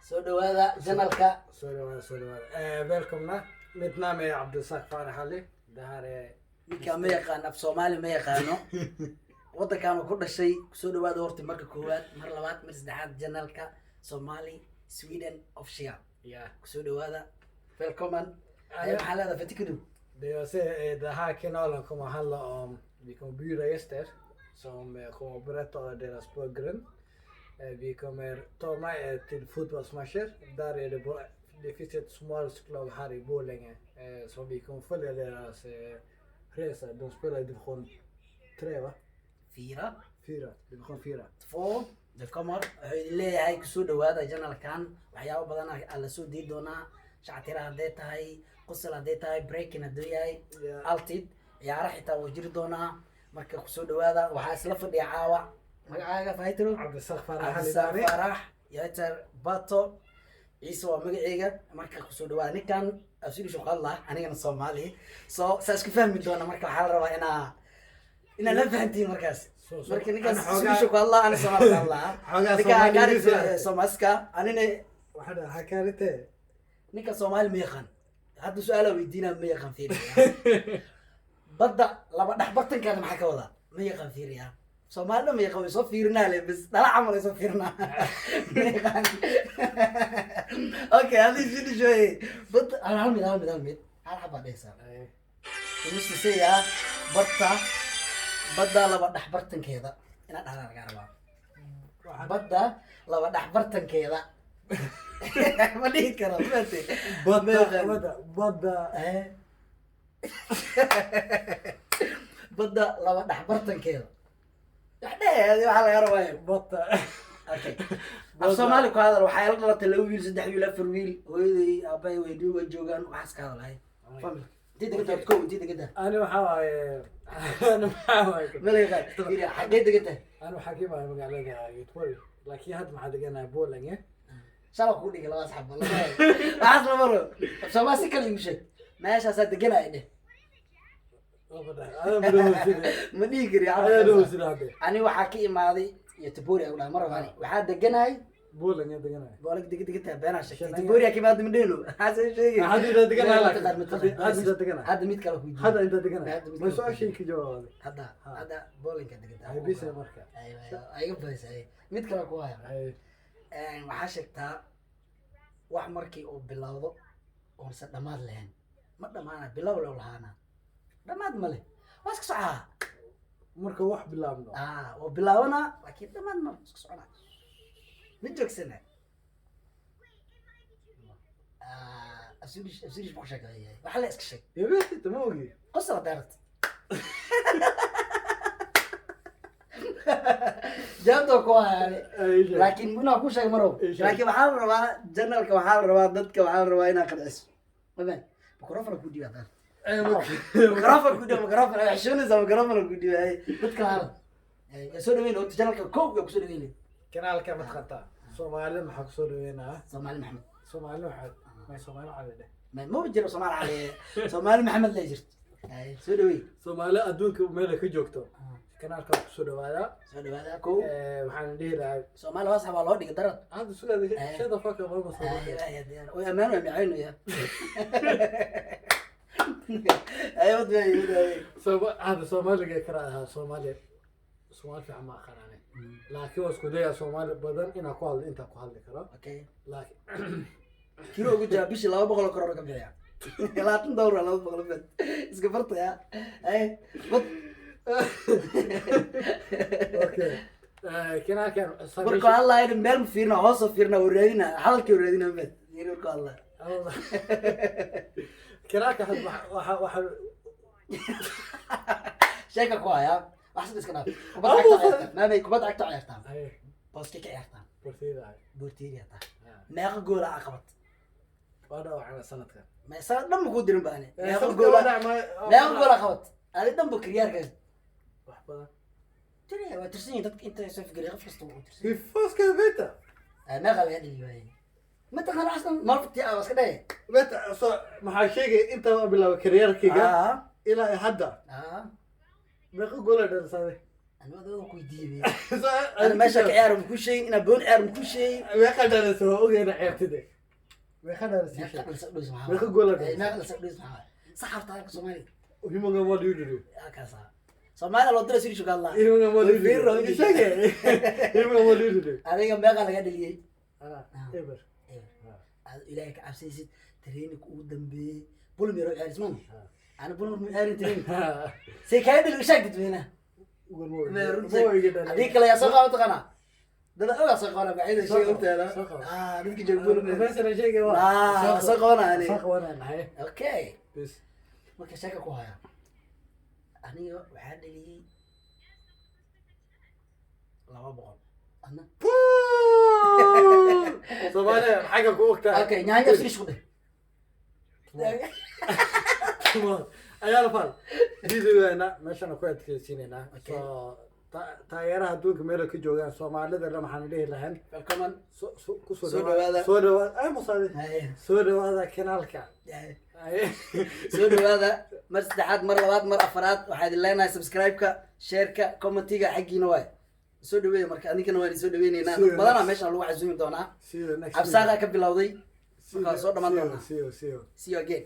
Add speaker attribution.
Speaker 1: Soo dhawaada channelka.
Speaker 2: Soo dhawaada, soo dhawaada. Välkomna. Mitt namn är Abdulsak Farah Ali. Det här är
Speaker 1: Ninkaa ma yaqaan af Soomaali, ma yaqaano waddankaanu ku dhashay. Kusoo dhawaada horta marka koowaad, mar labaad, mar saddexaad, channelka Somali Sweden Official. Kusoo dhawaada, välkommen. Maxaa leedahay fatikadu?
Speaker 2: Det jag säger är den här kanalen kommer att handla om, vi kommer bjuda gäster som kommer att berätta om deras bakgrund. Vi kommer ta med er till fotbollsmatcher. Där är det, det finns ett somaliskt lag här i Borlänge som vi kommer följa deras resa. De spelar i division 3, va?
Speaker 1: Fyra.
Speaker 2: 4, division 4.
Speaker 1: Två. Det kommer. Wuxuu idin leeyahay kusoo dhawaada channelkan. Waxyaabo badan aa la soo dii doonaa, shactira hadday tahay, qosol hadday tahay, breaking hadduu yahay, altid ciyaaro xitaa wuu jiri doonaa. Marka kusoo dhawaada. Waxaa isla fadhiya caawa, magacaaga fahaytiro?
Speaker 2: Abdulsak Farah Ali.
Speaker 1: Cabdisaaq
Speaker 2: Dani.
Speaker 1: Faarax yater Bato Ciise waa magaceyga. Marka kusoo dhawaada. Ninkan Swedish ku hadlaa, anigana Soomaali, so saa isku fahmi doona. Marka waxaa la rabaa inaa la fahantiin markaas. Marka ninkaas
Speaker 2: ana
Speaker 1: Swedish ku hadlaa, ana Soomaali ku hadlaa.
Speaker 2: Xoogaa
Speaker 1: Ninka
Speaker 2: Soomaali
Speaker 1: gaari
Speaker 2: Ingiriis ah.
Speaker 1: Soomaaliska anina.
Speaker 2: Waxaa dhaha hakarite.
Speaker 1: Ninka Soomaali ma yaqaan. Hadda su-aala weydiinaa, ma yaqaan. Fiiriya, badda laba dhex bartankeeda maxaa ka wadaa? Ma yaqaan. Fiiriya, Soomaalida ma yaqaan. Way soo fiirinaa le bas, dhala camal ay soo fiirinaa, ma yaqaan. Okay, hadii Swedish way badda hal mid, hal mid, hal mid, hal xabaa dhehaysaa. Muste säga badda, badda laba dhex bartankeeda inaad dhahdaa lagaa rabaa. Badda laba dhex bartankeeda ma dhihi karo, maate?
Speaker 2: Badda, badda, badda.
Speaker 1: Eh. Badda laba dhex bartankeeda wax dheh, waxaa laga rabaayo.
Speaker 2: Badda.
Speaker 1: Okay, af Soomaali ku hadal. Waxaa ila dhalatay laba wiil, saddex wiil, afar wiil. Hooyaday, aabbahay way joogaan. Waxaas ka hadalhay, family intee degan tahay? Kow, intee degan tahay?
Speaker 2: Ani waxaa waaye, ani maxaa waaye?
Speaker 1: Ma laga qaad. Fiiri, xaggee degan tahay?
Speaker 2: Ani waxaa ka imaada magaalada Göteborg, laakiin hadda maxaa deganahay Borlänge.
Speaker 1: Shala kuu dhigay labadaas xabo, waxaas lama rabo. Af Soomaali si kale igu sheeg, meeshaasaa deganaya dheh.
Speaker 2: Laba dhex adaa madhowsida.
Speaker 1: Ma dhihi kari.
Speaker 2: Adaa dhowsida hadde.
Speaker 1: Ani waxaa ka imaaday Göteborg aan dhahay mar ani waxaa deganahay.
Speaker 2: Borlänge deganahay.
Speaker 1: Boolag deg degantahay, beenaa sheegtay.
Speaker 2: Shalay.
Speaker 1: Göteborg ka imaaday madheno, maxaa sheegay?
Speaker 2: Hadda intaa deganahay laakiin.
Speaker 1: Mataqaan, mataqaan.
Speaker 2: Hadda intaa deganahay.
Speaker 1: Hadda mid kale ku jiro.
Speaker 2: Hadda intaa deganahay.
Speaker 1: Hadda mid
Speaker 2: ma
Speaker 1: kale ku
Speaker 2: su-aashii
Speaker 1: jiro.
Speaker 2: Ka jawaabay.
Speaker 1: Hadda.
Speaker 2: Ha.
Speaker 1: Hadda Borlänge degantahay.
Speaker 2: Hay bisa marka.
Speaker 1: Ay, iga badisay. Mid kale ku haya.
Speaker 2: Hay.
Speaker 1: Waxaa sheegtaa wax markii uu bilowdo oonse dhammaad lahayn. Ma dhamaana, bilow low lahaana, dhammaad ma leh, waa iska socaa.
Speaker 2: Marka wax bilaabno.
Speaker 1: Ah, waa bilaabanaa laakiin dhammaad ma, iska soconaa, ma joogsana. Ah, Swedish ku sheegaya, waxa la iska sheeg.
Speaker 2: Jag vet inte, ma ogi.
Speaker 1: Qosol daarat jawaabta ku haya.
Speaker 2: Ay, sheeg.
Speaker 1: Laakiin inaa ku sheeg marow.
Speaker 2: Ii sheeg.
Speaker 1: Laakiin waxaa la rabaa channelka, waxaa la rabaa dadka, waxaa la rabaa inaa qanciso maban. Microphone ku dhiiba daar.
Speaker 2: Ay,
Speaker 1: Microphone ku dhiiba, microphone ay xishoonaysaa, microphone ku dhiiba. Ay, dadka hadal. Ay, soo dhaweyn oo channelka kow yaa kusoo dhaweynay.
Speaker 2: Kanaalka ma taqaantaa? Soomaalida maxaa kusoo dhaweynaa?
Speaker 1: Soomaali Maxamed.
Speaker 2: Soomaali waxaa may Soomaali cali dheh.
Speaker 1: Ma jiro Soomaali cali, Soomaali Maxamed la jirto. Ay, soo dhaweyn.
Speaker 2: Soomaali adduunka meel ay ka joogto, kanaalka waa kusoo dhawaadaa.
Speaker 1: Soo dhawaada kow.
Speaker 2: Waxaan dhihi lahaa
Speaker 1: Soomaali hoos baa loo dhigay darad.
Speaker 2: Hadda sugaada.
Speaker 1: Eh.
Speaker 2: Shut the fuck up, ma soo
Speaker 1: Way ammaan, way macaynaya. Ay, wad way wad way.
Speaker 2: Hadda Soomaaliga kara ahaa. Soomaali, Soomaali fiican ma aqaanane, laakiin waa isku dayaa Soomaali badan inaan ku hadlo intaan ku hadli karo.
Speaker 1: Okay.
Speaker 2: Laakiin
Speaker 1: Kilo ugu jira bishii 200 oo karoor ka bixiya, $20, 200 bed iska bartaya. Ay, wad.
Speaker 2: Okay. Kanaalkan
Speaker 1: Markuu hadlayo meel ma fiirina, hoos oo fiirina, wuu raadina hadalkii, wuu raadina bed. Markuu hadlayo.
Speaker 2: Kanaalka hadda waxa
Speaker 1: Sheeka ku hayaa, wax sida iska dhaaf. Kubadda cagta ciyaartaa maamay? Kubadda cagta ciyaartaa?
Speaker 2: Ay.
Speaker 1: Booskee ka ciyaartaa?
Speaker 2: Borteyda.
Speaker 1: Boortiiriya taa. Meeqa goola aa qabat?
Speaker 2: Waa dhaawacna sanadkan.
Speaker 1: Ma sanad dhan ma kuu dirin ba ani? Meeqa
Speaker 2: Sanadkan
Speaker 1: goola
Speaker 2: waa dhacmay-
Speaker 1: meeqa goola qabat adi dhan ba kariyarka?
Speaker 2: Wax badan.
Speaker 1: Tiri waa tirsan yihiin dadka inta soo fikriya, qof kasta wuu tirsan yahay.
Speaker 2: Hur fan ska jag veta?
Speaker 1: Meeqa laga dhigi waayey? Ma taqaan aslan malfti ah, iska dhaye.
Speaker 2: Veta, så maxaa sheegay inta waan bilaabay kariyarkayga
Speaker 1: Ah.
Speaker 2: ilaa hadda
Speaker 1: Ah.
Speaker 2: meeqa gool ay dhalisaday?
Speaker 1: Ani adooda ku weydiiyey. Ana meesha ka ciyaar ma ku sheegin, inaa boon ciyaar ma ku sheegin.
Speaker 2: Meeqa dhalisay? Waa ogeyna ciyaartide. Meeqa dhalisay?
Speaker 1: Meeqa dhalisa dhis maxaa?
Speaker 2: Meeqa gool aa dhalisay?
Speaker 1: Meeqa dhalisa dhis maxaa? Sax horta hadalka Soomaaliga.
Speaker 2: Hur många mål gjorde du?
Speaker 1: Kaasa Soomaaliya loo diray sidii shukaadlaa.
Speaker 2: Hur många mål gjorde
Speaker 1: Fiiro.
Speaker 2: du? Sheege. Hur många mål gjorde du?
Speaker 1: Adiga meeqa laga dhaliyey?
Speaker 2: Ah, eber.
Speaker 1: Aad Ilaahay ka cabsaysid, training ugu dambeeyey Bulmiro ciyaarismaan. Ana Bulmir ma ciyaarin training. Say kaga dhali, sheeg dadweynaha. Haddii kale yaa soo qaban taqaanaa? Dada ogaa soo qabana magacyada, sheeg horteeda.
Speaker 2: Soo qabo.
Speaker 1: Ah, dadka jooga Bulmir.
Speaker 2: Professor, sheege waa.
Speaker 1: Ah, soo qabana ani.
Speaker 2: Soo qabanaa haye.
Speaker 1: Okay.
Speaker 2: Bis.
Speaker 1: Marka sheeka ku haya, aniga waxaa dhaliyey 200 ana.
Speaker 2: Soomaaliya xagga ku ogtahay.
Speaker 1: Okay, nyaanya isku dheh.
Speaker 2: I alla fall, videogeena meeshana ku adkeysiinaynaa.
Speaker 1: Okay.
Speaker 2: So taageeraha adduunka meel ay ka joogaan Soomaalida dhan waxaan dhihi lahayn
Speaker 1: Welcome.
Speaker 2: kusoo
Speaker 1: Soo dhawaada.
Speaker 2: Soo dhawaada ay musaadi.
Speaker 1: Haye.
Speaker 2: Soo dhawaada kanaalka.
Speaker 1: Haye.
Speaker 2: Haye.
Speaker 1: Soo dhawaada mar saddexaad, mar labaad, mar afaraad. Waxaa idin leenahay subscribe-ka, share-ka, comment-iga xaggiina waay. Soo dhaweeya marka, adinkana waan soo dhaweyneynaa.
Speaker 2: See you
Speaker 1: dad badanaa
Speaker 2: next.
Speaker 1: Meeshaan lagu casuumi doonaa.
Speaker 2: See you next
Speaker 1: Cabsaaqa
Speaker 2: video.
Speaker 1: ka bilowday.
Speaker 2: See you.
Speaker 1: Marka waa soo dhamaan
Speaker 2: See you,
Speaker 1: doonaa.
Speaker 2: see you, see you.
Speaker 1: See you again.